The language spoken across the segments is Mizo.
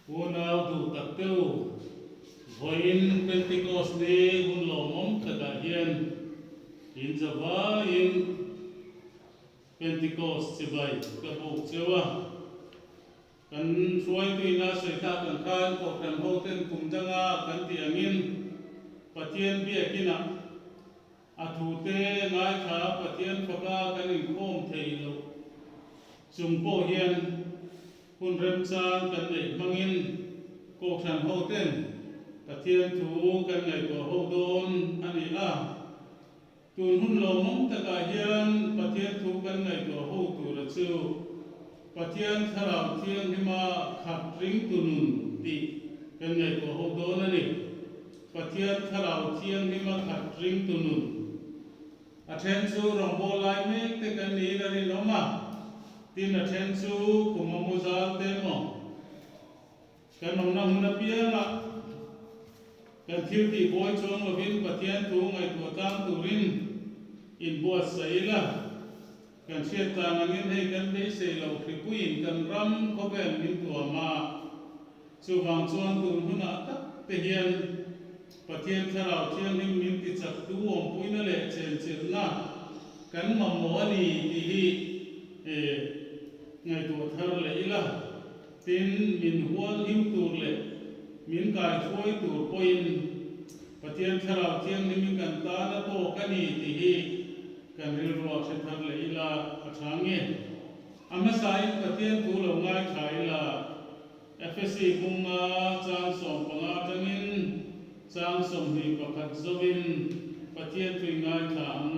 Unau duh tak te u, vawiin Pentecost ni hun lawmawm takah hian in zavaiin Pentecost chibai ka buk cheu a. Kan hruaituina sawi tak ang khan Kohhran hoten kum danga kan tih angin Pathian biakinah A thute ngaithla Pathian faka kan inkhawm thei loh chung pawh hian hun remchang kan neih hmangin Kohhran hoten Pathian thu kan ngaihtuah ho dawn a ni a. Tun hun lawmawm takah hian Pathian thu kan ngaihtuah ho tura chu Pathian Thlarau Thianghlima khat ringtu nun tih kan ngaihtuah ho dawn a ni. Pathian Thlarau Thianghlima khat ringtu nun. A then chu rawngbâwl lai mek te kan niin a rinawm a, tin a then chu kum a mu zal te maw? Kan awmna hmun apiangah kan thil tih buai chuang lovin Pathian thu ngaihtuah tlang turin inbuatsaih ila, kan hriat tlan angin hei kan beisei loh hripuiin kan ram khawvel min tuam a, chuvang chuan tun hunah tak te hian Pathian Thlarau Thianghlim min tichak tu awmpuina leh chenchilhna kan mamawh a ni tih hi ngaihtuah thar leh ila. Tin, min hual him tur leh min kaihruai tur pawhin Pathian Thlarau Thianghlim hi kan tan a tawk a ni tih hi kan rilruah hre thar leh ila a tha nge? A hmasain Pathian thu lo ngaithla ila, Efesi bunga chang 15 atangin chang 21 zovin Pathian thu i ngaithla ang.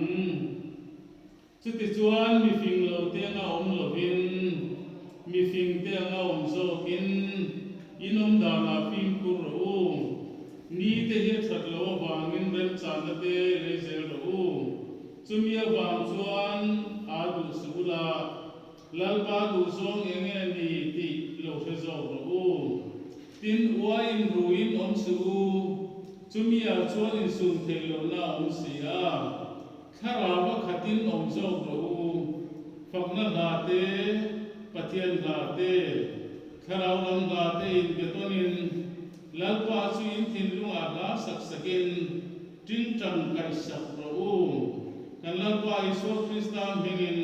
Chutichuan mi fing lo te anga awm lovin, mi fing te anga awm zawkin in awm danah fimkhur rawh u. Ni te hi a that loh avangin remchanna te lei zel rawh u. Chumi avang chuan aa duh suh ula, Lalpa duhzawng eng nge ni tih lo hre zawk rawh u. Tin, uaiin ruin awm suh u, chumi ah chuan insum theih lohna a awm si a. Thlarau a khatin awm zawk rawh u. Fakna hla te, Pathian hla te, Thlarau lam hla te inbe tawnin Lalpa chu in thinlungah hla sak sakin tingtang kaihsak rawh u. Kan Lalpa Isua Krista hmingin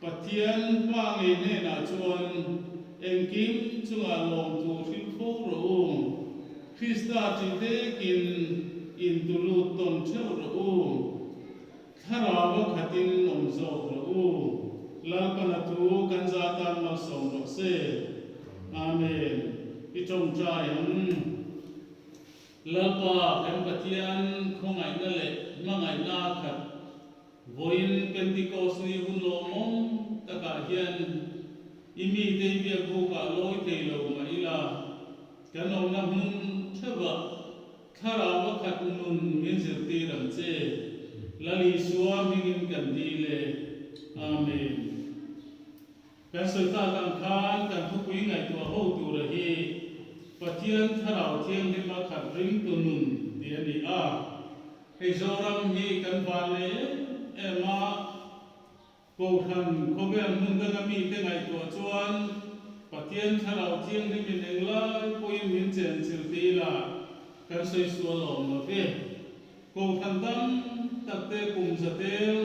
Pathian Pa ngei hnenah chuan engkim chungah lawmthu hrilh fo rawh u. Krista ṭih tekin intulut tawn ṭheuh rawh u. Thlarau a khatin awm zawk rawh u. Lalpana thu kan za tan malsawm rawh se. Amen. I ṭawngṭai ang. Lalpa kan Pathian khawngaihna leh hmangaihna a khat. Vawiin Pentecost ni hun lawmawm takah hian i mite i biakbukah lawi thei lo mah ila, kan awmna hmun theuhah Thlarau a khat nun min zirtir ang che. Lal Isua hmingin kan dil e. Amen. Kan sawi tak ang khan kan thupui ngaihtuah ho tura hi Pathian Thlarau Thianghlima khat ringtu nun tih a ni a. Hei Zoram hi kan van nei em em a, Kohhran khawvel hmun danga mite ngaihtuah chuan Pathian Thlarau Thianghlimin englai pawhin min chenchilh ti ila kan sawi sual awm lo ve. Kohhran tam takte kum zatel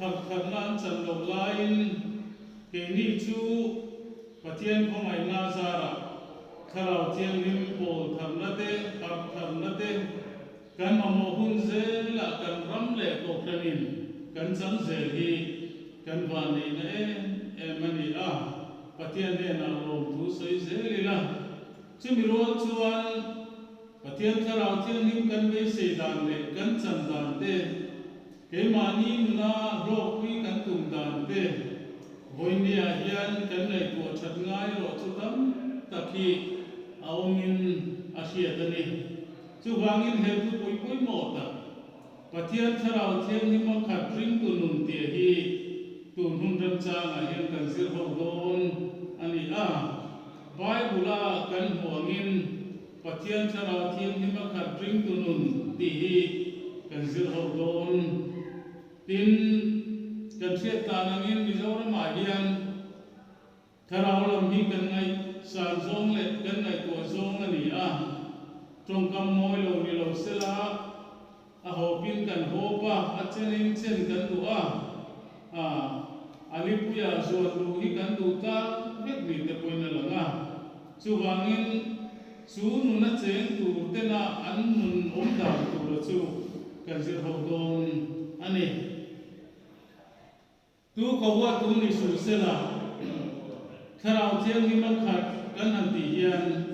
harh tharna an chan loh laiin keini chu Pathian khawngaihna zarah Thlarau Thianghlim pawl tharna te, harh tharna te, Kan mamawh hun zelah kan ram leh kohhranin kan chang zel hi kan vanneihna em em a ni a, Pathian hnenah lawmthu sawi zel ila. Chumi rual chuan Pathian Thlarau Thianghlim kan beisei dan leh kan chan dan te, keimahni nuna hlawkpui kan tum dan te, vawinia hian kan ngaihtuah that ngai erawh chu tam tak hi a awmin a hriat a ni. Chuvangin he thupui pawimawh tak, Pathian Thlarau Thianghlim a khat ringtu nun tih hi tun hun remchangah hian kan zir ho dawn a ni a. Bible-a kan hmuh angin Pathian Thlarau Thianghlim a khat ringtu nun tih hi kan zir ho dawn. Tin, kan hriat tlan angin Mizoramah hian Thlarau lam hi kan ngaihsan zawng leh kan. Tawngkam mawi lo ni lo sela, a hawpin kan hawp a, a chenin chen kan duh a, a a lipuia zuan luh hi kan duh tlang vek ni te pawhin a lang a. Chuvangin chu nuna cheng tur tena an nun awm dan tura chu kan zir ho dawn a ni. Tu khaw tu ni suh sela, Thlarau Thianghlim a khat kan han tih hian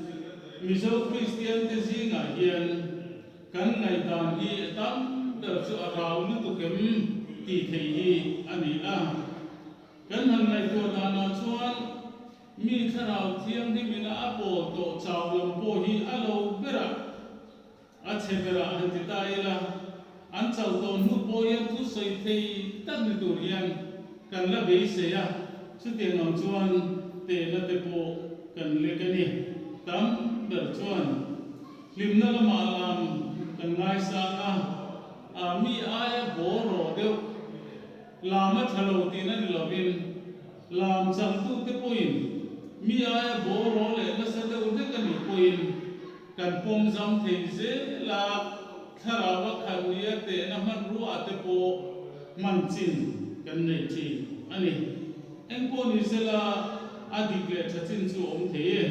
Mizo Kristian te zingah hian kan ngaihdan hi a tam ber chu a rau lutuk em tih theih hi a ni a. Kan han ngaihtuah danah chuan mi Thlarau Thianghlim ina a pawl tawh chau lam pawh hi a lo berah A chhe berah han ti ta ila, an chauh tawh hnu pawh hian thu sawi thei tak ni tur hian kan la beisei a, chutiang ang chuan tehna te pawh kan lek a ni. Tam ber chuan hlimna lamah lam kan ngaisang a, a mi aia haw rawh deuh lam a tha lo tihna ni lovin lam changtute pawhin mi aia haw rawh leh nasa deuh hlek a nih pawhin Kan pawm zam thei zel a, thlarau a khat nia tehna hmanrua te pawh hman chin kan nei thin a ni. Engpawh ni sela a dik leh tha chin chu a awm thei e.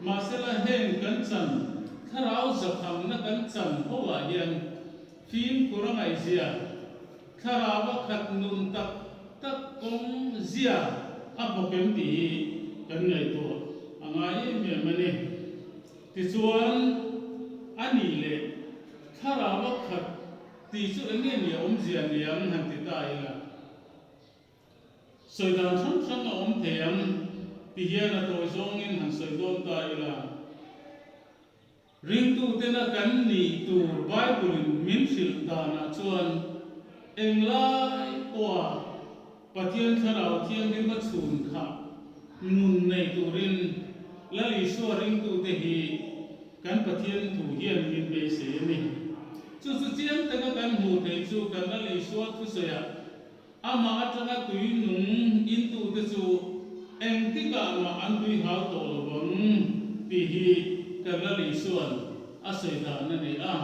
Mahsela heng kan chan thlarau zakhamna kan chan ho ah hian fimkhur a ngaihzia, thlarau a khat nun tak tak kawng zia a bawk em tih hi kan ngaihtuah a ngai em em a ni. Tichuan, a nih leh thlarau a khat tih chu eng nge ni a awmzia ni ang han ti ta ila, sawi dan hrang hrang a awm thei ang ti hian a tawi zawngin han sawi dawn ta ila. Ringtutena kan nih tur Bible-in min hrilh danah chuan englai pawha Pathian Thlarau Thianghlim a chhun kha nun nei turin Lal Isua ringtute hi kan Pathian thu hian min beisei a ni. Chu chu chiang taka kan hmuh theih chu kan Lal Isua thusawiah amah atanga tui nung intute chu engtikah mah an tui hau tawh lo vang tih hi kan Lal Isua'n a sawi dan a ni a.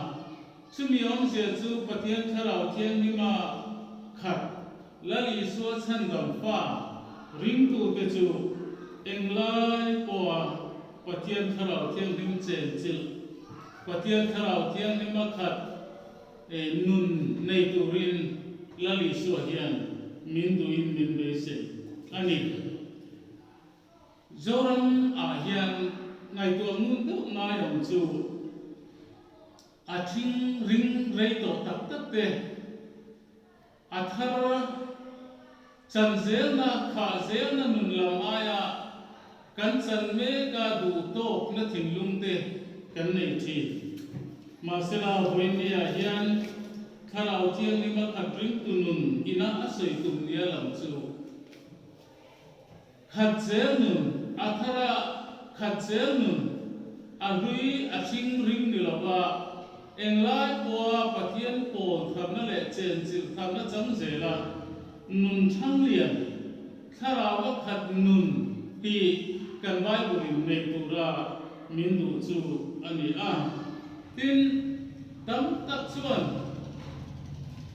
Chumi awmzia chu Pathian Thlarau Thianghlima khat Lal Isua chhandam fa ringtute chu englai pawha Pathian Thlarau Thianghlim chenchilh, Pathian Thlarau Thianghlima khat nun nei turin Lal Isua hian min duhin min beisei a ni. Zoram ah hian ngaihtuah ngun deuh ngai ang chu a thing ring rei tawh tak tak te, a thar chan zelna, khah zelna nun lam aia kan chan meka duh tawkna thinlung te kan nei thin. Mahsela vawinia hian Thlarau Thianghlim a khat ringtu nun ina a sawi tum nia lang chu. Khat zel nun, a thar a khat zel nun, a hlui a hring ring ni lova, englai pawha Pathian pawl tharna leh chenchilh tharna chang zela nun thanglian, thlarau a khat nun hi kan Bible in nei tura min duh chu a ni a. Tin, tam tak chuan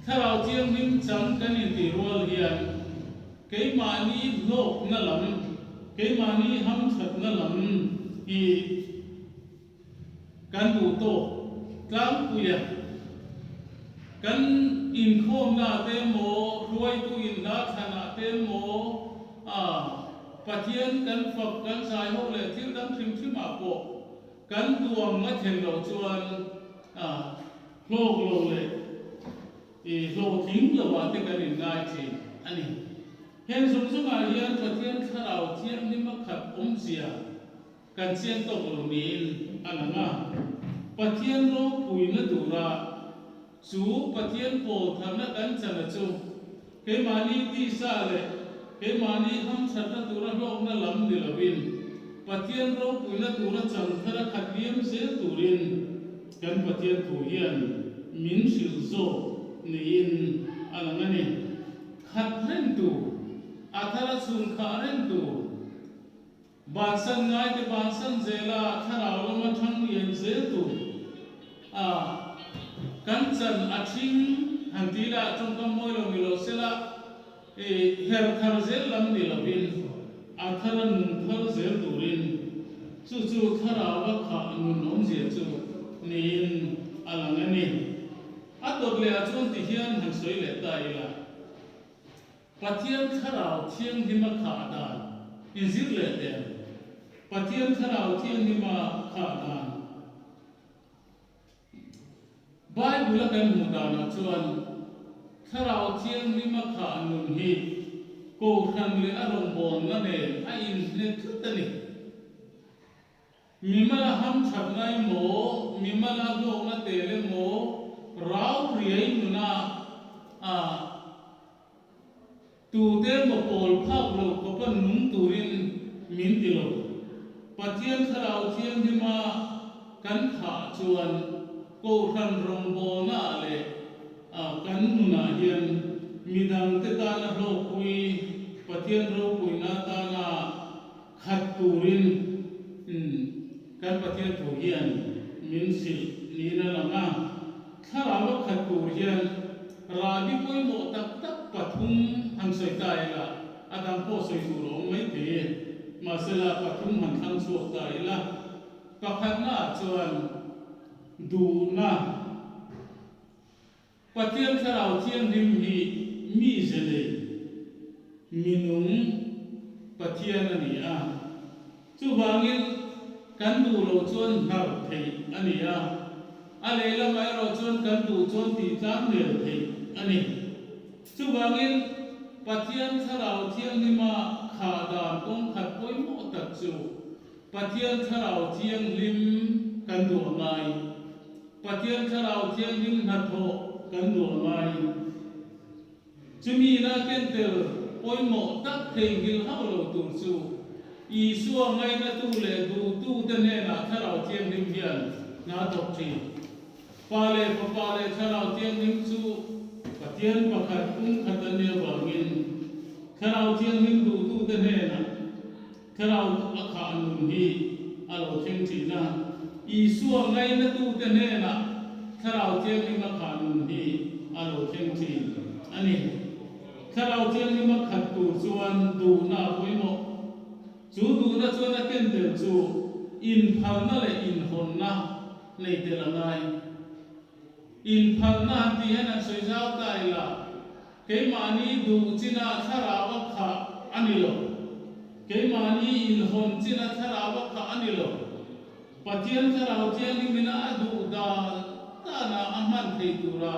Thlarau Thianghlim chang kan intih rual hian, Keimahni hlawkna lam, keimahni hamthatna lam hi kan duh tawk tlangpui a. Kan inkhawmnaah te emaw, hruaitu inhla thlanah te emaw, a Pathian kan fak, kan zai ho leh thil dang hrim hrimah pawh kan duang a thlen loh chuan a hlawk lo leh I hlawhtling lovah te kan inngai thin a ni. Heng zawng zawngah hian Pathian Thlarau Thianghlim a khat awmzia kan chiang tawk lo niin a lang a. Pathian ropuina tura chu Pathian pawl tharna kan chana chu keimahni tisa leh keimahni hamthatna tura hlawkna lam ni lovin Pathian ropuina tura chang thar a khat liam zel turin Kan Pathian thu hian min hrilh zawk niin a lang a ni. Khat reng tur, a thar a chhun khah reng tur, bansan ngaite bansan zela thlarau lama thang lian zel tur. A, kan chan a ṭhing han ti ila tawngkam mawi lo ni lo sela, i her thar zel lam ni lovin a thara nung thar zel turin chu chu thlarau a khah nun awmzia chu niin a lang a ni. A tawt leh ah chuan ti hian han sawi leh ta ila. Pathian Thlarau Thianghlima khah dan inzir leh teh ang. Pathian Thlarau Thianghlima khah dan. Bible a kan hmuh danah chuan Thlarau Thianghlima khah nun hi Kohhran leh a rawngbawlna nen a inhne tlat a ni. Mimala hamthatna emaw, mimala hlawkna tel emaw rau riai nuna a tute emaw pawl phak lo khawpa nung turin min ti lo. Pathian Thlarau Thianghlima kan khah chuan Kohhran rawngbawlnaah leh kan nunah hian midangte tana hlawkpui Pathian ropuina atana Khat turin kan Pathian thu hian min hrilh niin a lang a, thlarau a khat tur hian rahbi pawimawh tak tak pathum han sawi ta ila, a dang pawh sawi tur a awm mai thei e, mahsela pathum han thlang chhuak ta ila, pakhatnaah chuan duhna, Pathian Thlarau Thianghlim hi mi ze nei, mi nung Pathian a ni a. Chuvangin kan duh loh chuan hnar theih a ni a, a lehlamah erawh chuan kan duh chuan tih tlang nel theih a ni. Chuvangin Pathian Thlarau Thianghlima khah dan kawng khat pawimawh tak chu Pathian Thlarau Thianghlim kan duh a ngai. Pathian Thlarau Thianghlim hnathawh kan duh a ngai. Chumi ina ken tel pawimawh tak theihnghilh hauh lo tur chu Isua ngainatu leh duhtute hnenah Thlarau Thianghlim hian hna thawk thin. Pa leh Fapa leh Thlarau Thianghlim chu Pathian pakhat pumkhat an nih avangin Thlarau Thianghlim duhtute hnenah Thlarau a khah nun hi a lo thleng thin a, Isua ngainatute hnenah Thlarau Thianghlim a khah nun hi a lo thleng thin a ni. Thlarau Thianghlim a khat tur chuan duhna a pawimawh. Chu duhna chuan a ken tel chu inphalna leh inhawnna nei tel a ngai. Inphalna han tih hian han sawi zau ta ila, Keimahni duh chinah thlarau a khah a ni lo. Keimahni inhawn chinah thlarau a khah a ni lo. Pathian Thlarau Thianghlimina a duh dan dana a hman thei tura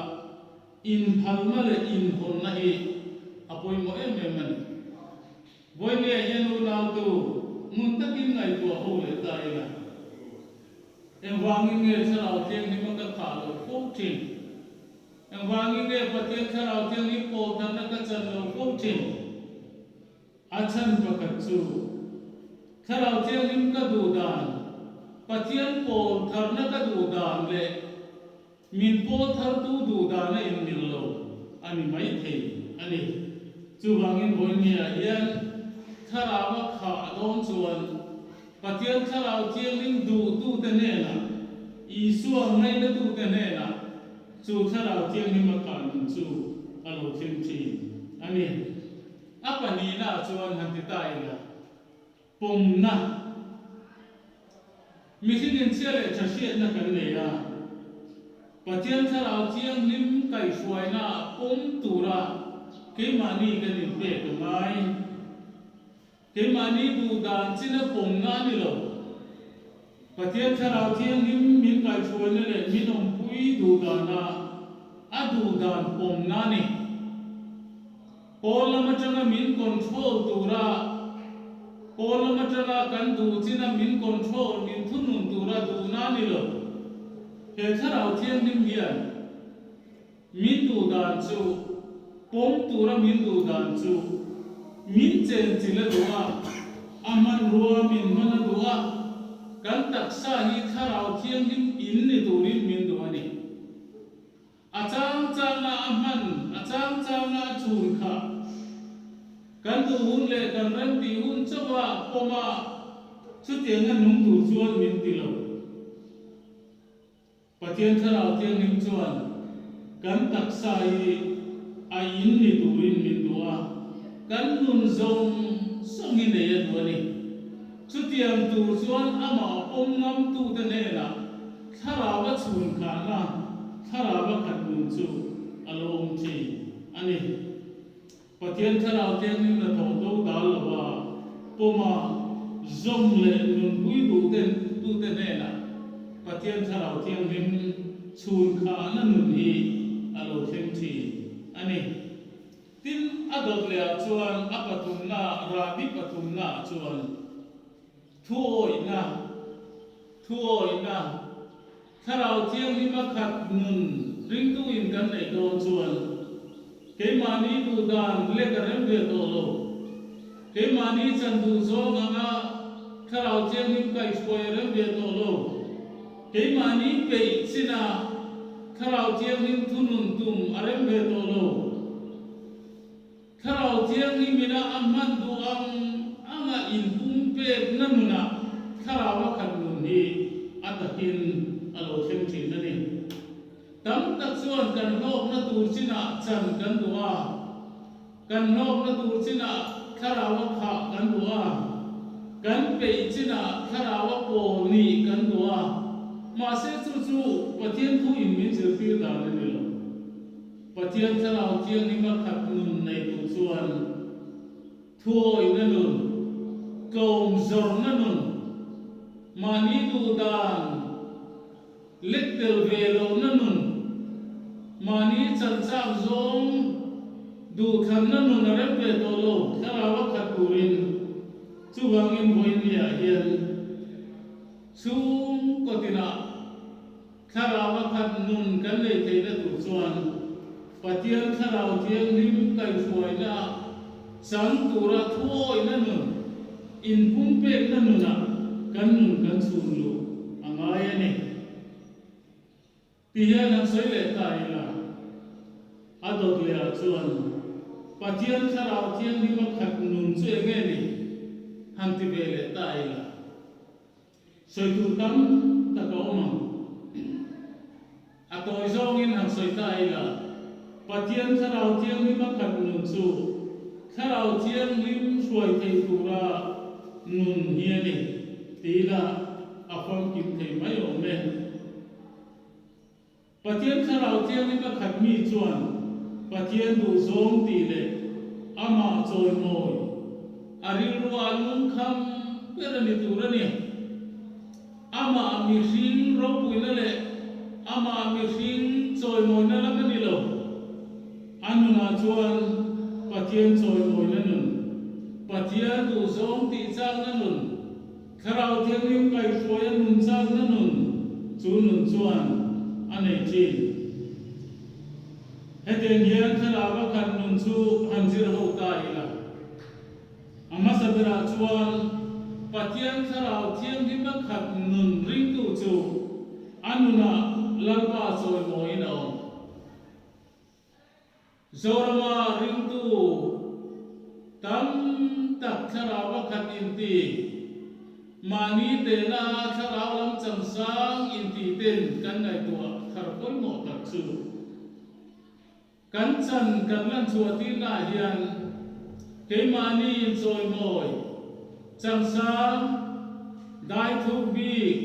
inphalna leh inhawnna hi a pawimawh em em a ni. Vawinia hian unautu ngun takin ngaihtuah ho leh ta ila. Engvangin nge Thlarau Thianghlima ka khah loh fo thin? Engvangin nge Pathian Thlarau Thianghlim pawl tharna ka chan lo fo thin? A chhan pakhat chu, Thlarau Thianghlim ka duh dan, Pathian pawl tharna ka duh dan leh min pawl thartu duh dan a inmil lo a ni maithei a ni. Chuvangin vawinia hian Thlarau a khah dawn chuan Pathian Thlarau Thianghlim duhtute hnenah, Isua ngainatute hnenah chu Thlarau Thianghlim a khah nun chu a lo thleng thin a ni. A pahnihnaah chuan han ti ta ila, pawmna, mihring inchhia leh tha hriatna kan nei a, Pathian Thlarau Thianghlim kaihhruainaah pawm tura keimahni kan inpek a ngai. Keimahni duh dan china pawmna a ni lo. Pathian Thlarau Thianghlim min kaihhruaina leh min awmpui duh dana a duh dan pawmna a ni. Pawl lam atanga min control tura, pawl lam atanga kan duh china min control, min thunun tura duhna a ni lo. He Thlarau Thianghlim hian Min duh dan chu, pawm tura min duh dan chu, min chenchilh a duh a, a hmanrua min hman a duh a, kan taksa hi Thlarau Thianghlim in ni turin min duh a ni. A chang changa a hman, a chang changa a chhun kha kan duh hun leh kan remtih hun chauh a pawm a, chutianga nung tur chuan min ti lo. Pathian Thlarau Thianghlim chuan kan taksa hi a in ni turin min duh a, kan nun zawng zawng hi nei a duh a ni. Chutiang tur chuan amah pawm ngamtute hnenah Thlarau a chhun khahna, Thlarau a khat nun chu a lo awm thin a ni. Pathian Thlarau Thianghlim hnathawh do dal lova pawma zawm leh nunpui duhte tute hnenah Pathian Thlarau Thianghlim chhun khahna nun hi a lo thleng thin a ni. Tin, a dawt lehah chuan a pathumna, rahbi pathumnaah chuan thuawihna, thuawihna, Thlarau Thianghlima khat nun ringtuin kan neih dawn chuan keimahni duhdan lek a rem ve tawh lo. Keimahni chan duh zawng anga Thlarau Thianghlim kaihhruai a rem ve tawh lo. Keimahni peih china Thlarau Thianghlim thunun tum a rem ve tawh lo. Thlarau Thianghlimina a hman duh ang anga inpumpekna nunah Thlarau a khat nun hi a takin a lo thleng thin a ni. Tam tak chuan kan hlawkna tur chinah chan kan duh a, kan hlawkna tur chinah Thlarau a khah kan duh a, kan peih chinah Thlarau a pawl nih kan duh a, mahse chu chu Pathian thu in min zirtir dan a ni lo. Pathian Thlarau Thianghlim a khat nun nei tur chuan thuawihna nun, tlawm zawrna nun, mahni duhdan lek tel ve lohna nun, mahni chanchak zawng duhthlanna nun a rem ve tawh lo Thlarau a khat turin chuvangin vawiinniah hian chhungkaw tinah Thlarau a khat nun kan nei theihna tur chuan Pathian Thlarau Thianghlim kaihhruaina chang tura thuawihna nun, inpumpekna nunah kan nun kan chhun luh a ngai a ni. Tihian han sawi leh ta ila, a dawt lehah chuan Pathian Thlarau Thianghlim a khat nun chu eng nge ni? Han ti ve leh ta ila. Sawi tur tam tak a awm ang. A tawi zawngin han sawi ta ila, Pathian Thlarau Thianghlim a khat nun chu Thlarau Thianghlim hruai thei tura nun hi a ni ti ila a famkim thei mai awm e. Pathian Thlarau Thianghlim a khat mi chuan Pathian duhzawng tih leh amah chawimawi a rilruah lungkham ber a ni tur a ni. Amah mihring ropuina leh amah mihring chawimawina lam a ni lo. A nunah chuan Pathian chawimawina nun, Pathian duhzawng tih chakna nun, Thlarau Thianghlim kaihhruai a nun chakna nun chu nun chuan a nei thin. Hetiang hian Thlarau a khat nun chu han zir ho ta ila. A hmasa berah chuan Pathian Thlarau Thianghlim a khat nun ringtu chu a nunah Lalpa chawimawiin a awm. Zorama ringtu tam tak thlarau a khat inti, mahni tehna thlarau lam changsang inti ten kan ngaihtuah thar pawimawh tak chu kan chan kan lan chhuah tirnaah hian keimahni inchawimawi changsang, daithuk bik,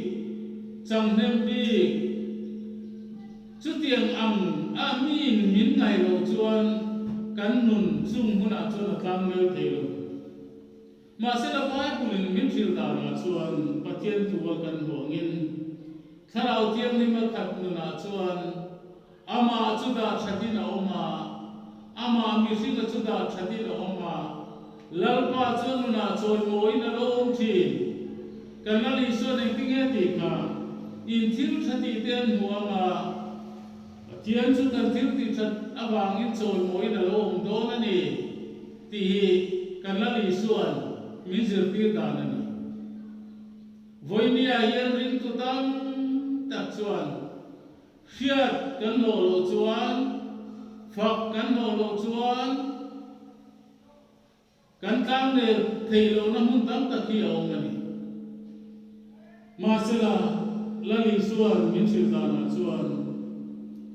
changhnem bik, Chutiang ang a miin min ngaih loh chuan kan nun chung hunah chuan a tlang nel thei lo. Mahsela Bible-in min hrilh danah chuan Pathian thua kan hmuh angin Thlarau Thianghlim a khat nunah chuan amah chu dah thatin a awm a, amah mihringa chu dah thatin a awm a, Lalpa chu a nunah chawimawiin a lo awm thin. Kan Lal Isuan engtinge tih kha in thil tha tih te an hmu ang a, Pathian chu kan thil tih that avangin chawimawiin a lo awm dawn a ni tih hi kan Lal Isuan min zirtir dan a ni. Vawinia hian ringtu tam tak chuan hriat kan hlawh loh chuan, fak kan hlawh loh chuan, Kan tlangnel theih lohna hmun tam tak hi a awm a ni. Mahsela, Lal Isua'n min hrilh danah chuan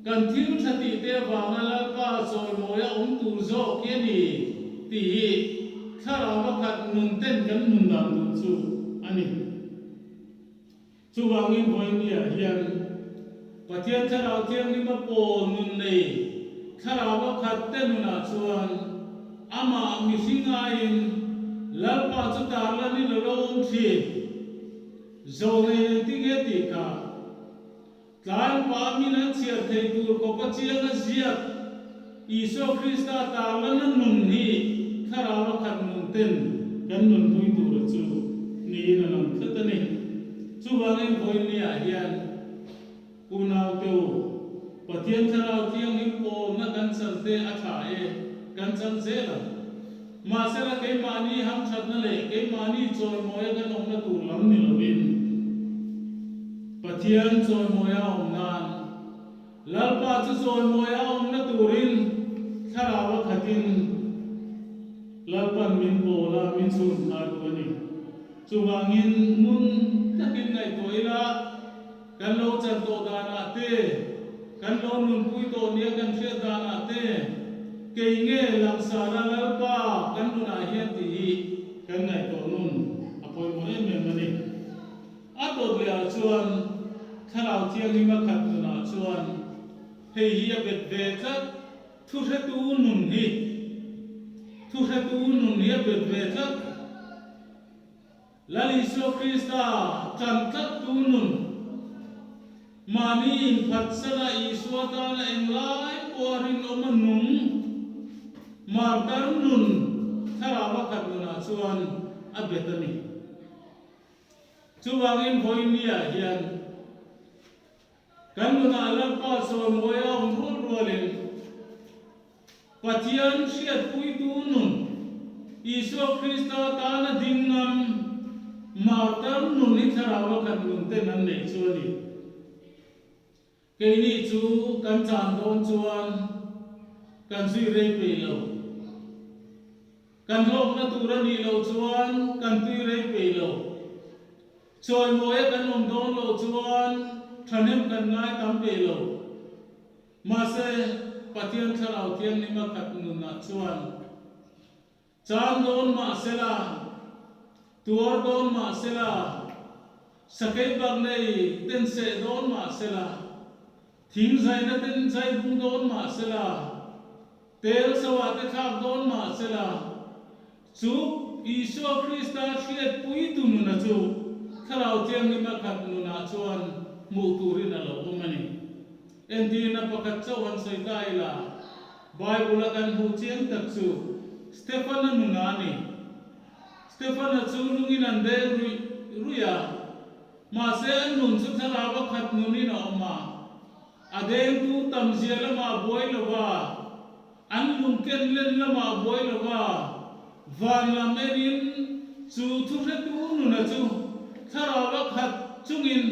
kan thil tha tih te avanga Lalpa chawimawia awm tur zawk hi a ni tih hi thlarau a khat nun ten kan nun dan tur chu a ni. Chuvangin vawinia hian Pathian Thlarau Thianghlima pawl nun nei thlarau a khat te nunah chuan amah mihring aiin Lalpa chu tarlanin a lo awm thin. Zawlnei nen tinge tih kha tlai pah min an chhiar thei tur khawpa chianga ziak Isua Krista tarlana nun hi thlarau a khat nun ten kan nunpui tura chu niin a lang tlat a ni. Chuvangin vawinia hian unaute u, Pathian Thlarau Thianghlim pawlna kan chan te a tha e, kan chan zel ang. Mahsela keimahni hamthatna leh keimahni chawimawia kan awmna tur lam ni lovin, Pathian chawimawia awm nan, Lalpa chu chawimawia awmna turin Thlarau a khatin Lalpan min pawl a, min chhun thar duh a ni. Chuvangin ngun takin ngaihtuah ila, kan lo chan tawh danah te, kan lo nunpui tawh nia kan hriat danah te, kei nge langsara Lalpa kan nunah hian tih hi kan ngaihtuah nun a pawimawh em em a ni. A tawt lehah chuan Thlarau Thianghlim a khat nunah chuan hei hi a bet ve tlat, thuhretu nun hi, thuhretu nun hi a bet ve tlat. Lal Isua Krista ṭan tlattu nun, mahni inphatsana Isua tana englai pawha rinawm a nung, martar nun thlarau a khat nunah chuan a bet a ni. Chuvangin vawinia hian kan nunah Lalpa chawimawi a awm rual rualin Pathian hriatpuitu nun, Isua Krista tana ding ngam martar nun hi thlarau a khat nun ten an neih chu a ni. Keini chu kan chan dawn chuan kan zui rei peih lo. Kan hlawkna tur a nih loh chuan kan tui rei peih lo. Chawimawia kan awm dawn loh chuan thahnem kan ngai tam peih lo. Mahse, Pathian Thlarau Thianghlim a khat nunah chuan Chan dawn mah sela, tuar dawn mah sela, sakei bak nei ten seh dawn mah sela, thing zaina ten zai bung dawn mah sela, tel soah te thlak dawn mah sela, chu Isua Krista hriatpuitu nuna chu Thlarau Thianghlim a khat nunah chuan hmuh turin a lo awm a ni. Entirna pakhat chauh han sawi ta ila, Bible-a kan hmuh chiang tak chu Stefan-a nuna a ni. Stefan-a chu lungin an deng ruih ruih a, mahse a nun chu thlarau a khat nunin a awm a. A dengtu tamzia lamah a buai lo va, an lungken len lamah a buai lo va, van lam enin chu thuhretu nuna chu thlarau a khat chungin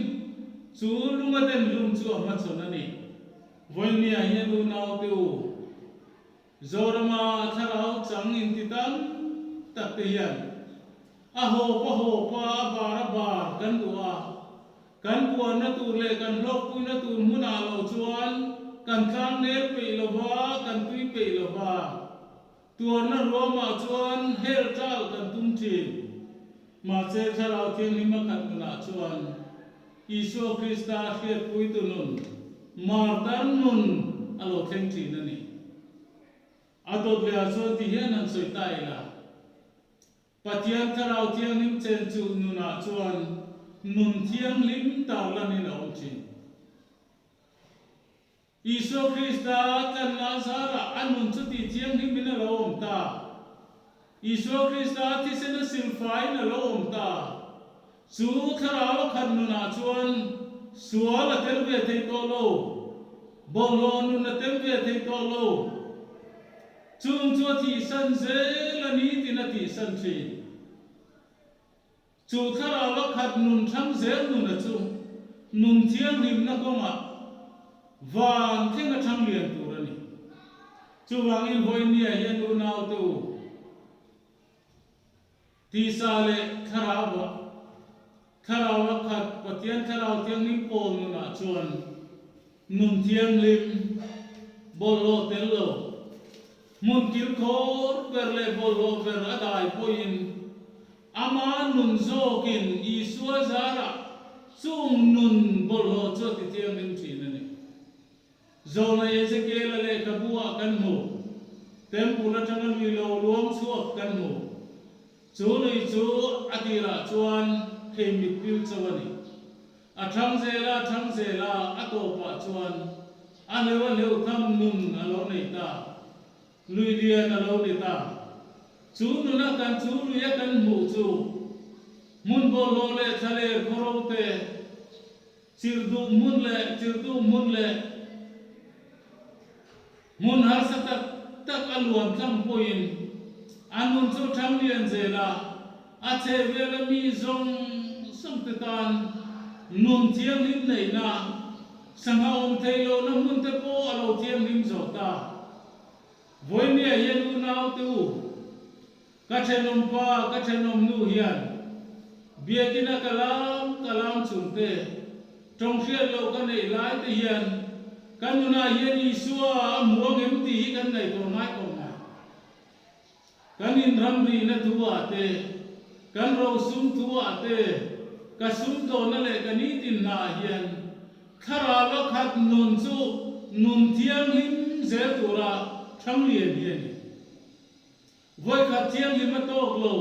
chu lunga den hlum chu a hmachhawn a ni. Vawinia hian unaute u, Zorama thlarau chang inti tam tak te hian a hawp a hawp a, a bar a bar kan duh a, kan puanna tur leh kan hlawkpuina tur hmunah lo chuan kan tlang nel peih lo va, kan tui peih lo va, tuarna ruamah chuan hel ṭal kan tum ṭhin. Mahse Thlarau Thianghlim a khat nunah chuan Isua Krista hriatpuitu nun, martar nun a lo thleng ṭhin a ni. A dawt lehah chuan ti hian han sawi ta ila, Pathian Thlarau Thianghlim chen chu nunah chuan nun thianghlim tarlanin a awm ṭhin. Isua Krista tlanna zarah a nun chu tih thianghlimin a lo awm ta. Isua Krista thisen a silfaiin a lo awm ta. Chu thlarau a khat nunah chuan sual a tel ve thei tawh lo, bawlhhlawh nun a tel ve thei tawh lo. Chung chu a thihsan zel a ni tiin a thihsan thin. Chu thlarau a khat nun thlang zel nuna chu nun thianghlimna kawngah van thleng a thang lian tur a ni. Chuvangin vawinia hian unaute u, tisa leh thlarauah. Thlarau a khat Pathian Thlarau Thianghlim pawl nunah chuan nun thianghlim, bawlhhlawh tel lo, hmun kilkhawr ber leh bawlhhlawh ber a dai pawhin ama nun zawkin Isua zarah chung nun bawlhhlawh chu a ti thianghlim thin a ni. Zawlna Ezekiel-a lehkhabu-ah kan hmu. Temple atanga lui lo luang chhuak kan hmu. Chu lui chu a tirah chuan thei mit pil chauh a ni. A thang zel a, a thang zel a, a tawpah chuan a hleuh a hleuh tham nun a lo nei ta. Lui lian a lo ni ta. Chu nuna kan chu luia kan hmuh chu hmun bawlhhlawh leh thlaler khawro te, Chirhduh hmun leh chirhduh hmun leh hmun harsa tak tak a luan tlang pawhin a nun chu thang lian zel a, a chhehvela mi zawng zawng te tan nun thianghlim neihna, sangha awm theih lohna hmun te pawh a lo thianghlim zo ta. Vawinia hian unau te u, Ka thenawm pa, ka thenawm nu hian biakina ka lam ka lam chung te, tawng hriat loh ka neih lai te hian ka nunah hian Isua a hmu ang em tih hi kan ngaihtuah ngai khawp mai. Kan inramrihna thu ah te, kan rosum thu ah te, ka sumdawnna leh ka nitin hna ah hian thlarau a khat nun chu nun thianghlim zel tura thanglian hi a ni. Vawikhat thianghlim a tawk lo.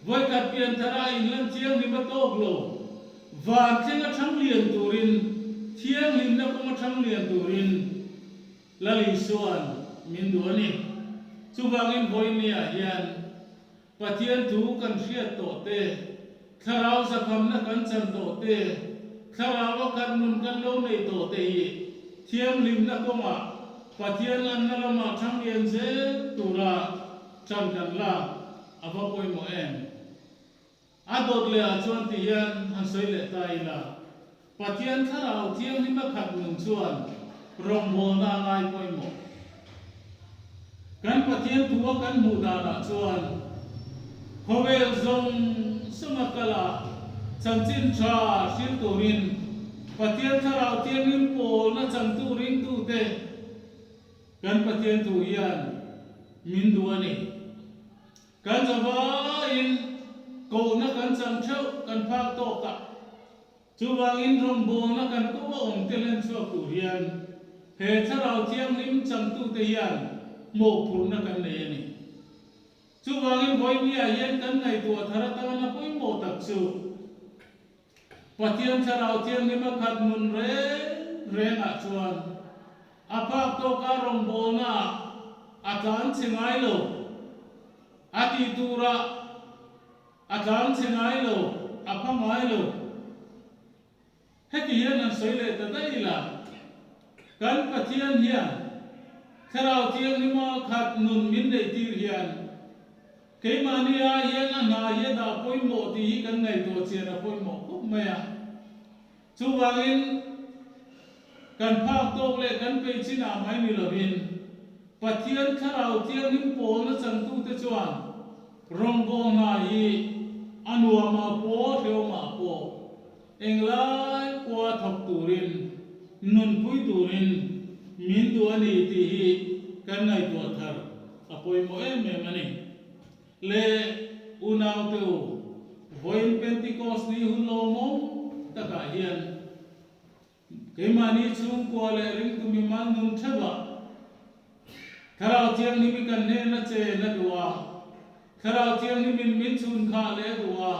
Vawikhat pianthar a inlan thianghlim a tawk lo. Van thleng a thang lian turin, thianghlimna kawng a thang lian turin Lal Isua'n min duh a ni. Chuvangin vawinia hian Pathian thu kan hriat tawh te, Thlarau zakhamna kan chan tawh te, Thlarau a khat nun kan lo nei tawh te hi thianghlimna kawngah Pathian anna lamah thang lian zel tura ṭan kan lak a va pawimawh em? A dawt leh ah chuan ti hian han sawi leh ta ila, Pathian Thlarau Thianghlim a khat nun chuan rawngbawlna a ngai pawimawh. Kan Pathian thu a kan hmuh danah chuan khawvel zawng zawng a kal a, chanchin tha hril turin Pathian Thlarau Thianghlim pawlna changtu ringtute kan Pathian thu hian min duh a ni. Kan zavaiin kohna kan chang theuh kan phak tawk a. Chuvangin rawngbawlna kan ko a awm te hlen chhuak tur hian he Thlarau Thianghlim changtute hian mawhphurhna kan nei a ni. Chuvangin vawinia hian kan ngaihtuah thar atana pawimawh tak chu Pathian Thlarau Thianghlim a khat nun reng rengah chuan a phak tawka rawngbawlna a tlan chhe ngai lo a tih turah A tlang chhe ngai lo, a pha ngai lo. Heti hian han sawi leh ta daih ila, kan Pathian hian Thlarau Thianghlima khat nun min neih tir hian keimahni ah hian a hna hi a dah pawimawh tih hi kan ngaihtuah chian a pawimawh khawp mai a. Chuvangin kan phak tawk leh kan peih chinah mai ni lovin Pathian Thlarau Thianghlim pawlna changtute chuan Rawngbawng hna hi a nuamah pawh hrehawmah pawh englai pawha thawk turin, nunpui turin min duh a ni tih hi kan ngaihtuah thar a pawimawh em em a ni. Le unaute u, vawiin Pentecost ni hun lawmawm takah hian Keimahni chhungkua leh ringtu mimal nun theuhah Thlarau Thianghlim i kan hnena chen a duh a, Thlarau Thianghlimin min chhunkhah leh a duh a,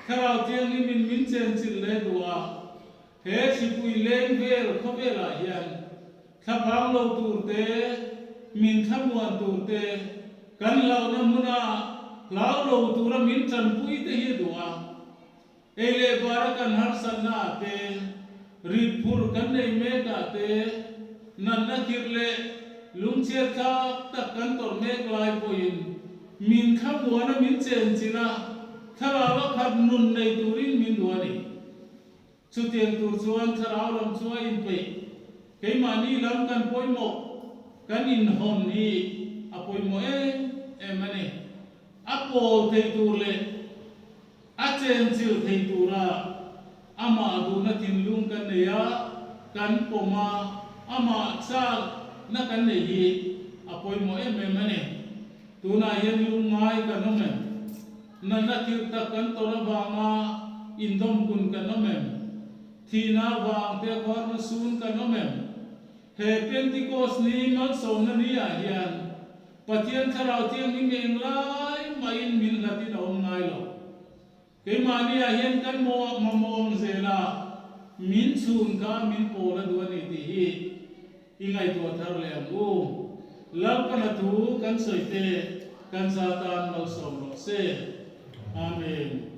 Thlarau Thianghlimin min chenchilh leh a duh a. He hripui leng vel khawvelah hian thlaphang lo tur te, min thlamuan tur te, kan hlauhna hmuna hlau lo tura min tanpui te hi a duh a. Ei leh bara kan harsatna ah te, rit phurh kan nei mek ah te, natna khirh leh lungchhiat thlak tak kan tawrh mek lai pawhin min thlamuana min chenchilh a, thlarau a khat nun nei turin min duh a ni. Chutiang tur chuan thlarau lam chu a inpeih. Keimahni lam kan pawimawh, kan inhawn hi a pawimawh em em a ni. A pawl thei tur leh. A chenchilh thei tura amah duhna thinlung kan nei a, kan pawm a, amah chakna kan nei hi a pawimawh em em a ni. Tunah hian lungngai kan awm em? Natna thil tak kan tawrh avanga indawmkun kan awm em? Thihna avang te khuarna sun kan awm em? He Pentikos ni malsawmna ni ah hian Pathian Thlarau Thianghlim hi englai mahin min hlatin a awm ngai lo. Keimahni ah hian kan mamawh ang zela min chhun kha min pawl a duh a ni tih hi i ngaihtuah thar leh ang u. Lalpana thu kan sawi te kan za tan malsawm rawh se. Amen.